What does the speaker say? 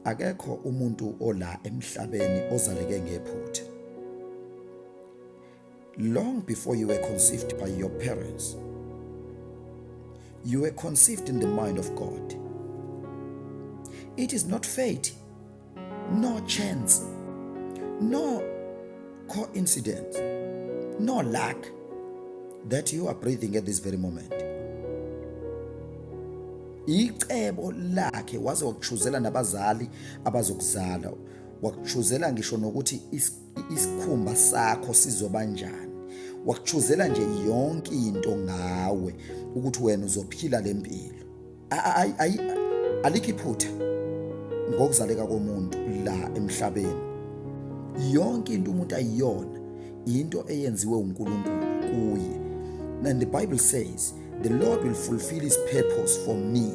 Akekho umuntu ola emhlabeni ozaleke ngephutha. Long before you were conceived by your parents, you were conceived in the mind of God. It is not fate, no chance, no coincidence, no luck that you are breathing at this very moment. Icebo lakhe waze wakuchuzela nabazali abazokuzala, wakuchuzela ngisho nokuthi isikhumba sakho sizoba njani, wakuchuzela nje yonke into ngawe ukuthi wena uzophila lempilo. Alikho iphutha ngokuzaleka komuntu la emhlabeni. Yonke into umuntu ayiyona into eyenziwe uNkulunkulu kuye. And the Bible says the Lord will fulfill his purpose for me.